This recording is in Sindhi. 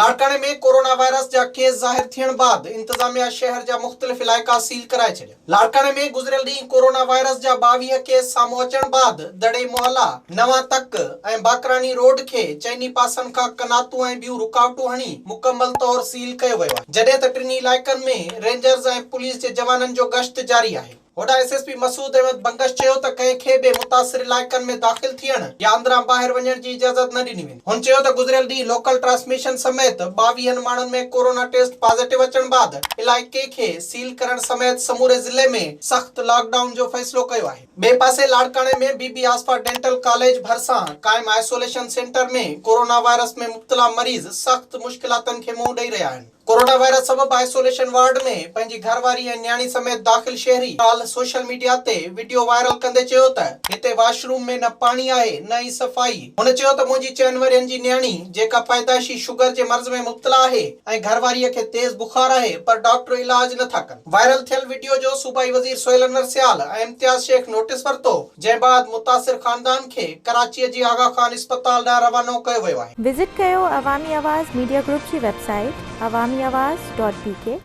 لاڙڪاڻي ۾ ڪورونا وائرس جا ڪيس ظاهر ٿيڻ بعد انتظاميا شهر جا مختلف علائقا سيل ڪرائي ڇڏيا. لاڙڪاڻي ۾ گذريل ڏينهن ڪورونا وائرس جا 22 ڪيس سامهون اچڻ بعد دڙي محلا، نوان تڪ ۽ باقراڻي روڊ کي چئني پاسن کان قناتون ۽ ٻيون رڪاوٽون هڻي مڪمل طور سيل ڪيو ويو آهي، جڏهن ته ٽنهي علائقن ۾ رينجرز ۽ پوليس جي جوانن جو گشت جاري آهي. هوڏانهن S S P Masood Ahmed Bangash چيو ته ڪنهن کي به متاثر علائقن ۾ داخل ٿيڻ يا اندران ٻاهر وڃڻ جي اجازت نه ڏني ويندي. هن چيو ته گذريل ڏينهن لوڪل ٽرانسميشن سميت ٻاويهن ماڻهن ۾ ڪورونا ٽيسٽ پازيٽو اچڻ بعد علائقي کي سيل ڪرڻ سميت سموري ضلعي ۾ سخت لاڪ ڊائون جو فيصلو ڪيو آهي. ٻئي پاسي لاڙڪاڻي ۾ بي بي آصفه ڊينٽل ڪاليج ڀرسان قائم آئسوليشن سينٽر ۾ ڪورونا وائرس ۾ مبتلا مريض سخت مشڪلاتن کي منهن ڏئي رهيا آهن. ڪورونا وائرس سبب آئسوليشن وارڊ ۾ پنهنجي گهرواري ۽ نياڻي سميت داخل شهري ڪالهه سوشل ميڊيا تي وڊيو وائرل ڪندي چيو ته هتي واش روم ۾ نه پاڻي آهي نه ئي صفائي هن چيو ته منهنجي چئن ورهين جي نياڻي جيڪا پيدائشي شگر جي مرض ۾ مبتلا آهي ۽ گهرواري کي تيز بخار آهي پر ڊاڪٽر علاج نه ٿا ڪن وائرل ٿيل وڊيو جو صوبائي وزير سهيل انور سيال ۽ امتياز شيخ نوٽيس ورتو جنهن بعد متاثر خاندان کي ڪراچيء جي آغا خان اسپتال ڏانهن روانو ڪيو ويو آهي. وزٽ ڪيو عوامي آواز ميڊيا گروپ جي website Awami Awaz dot B K.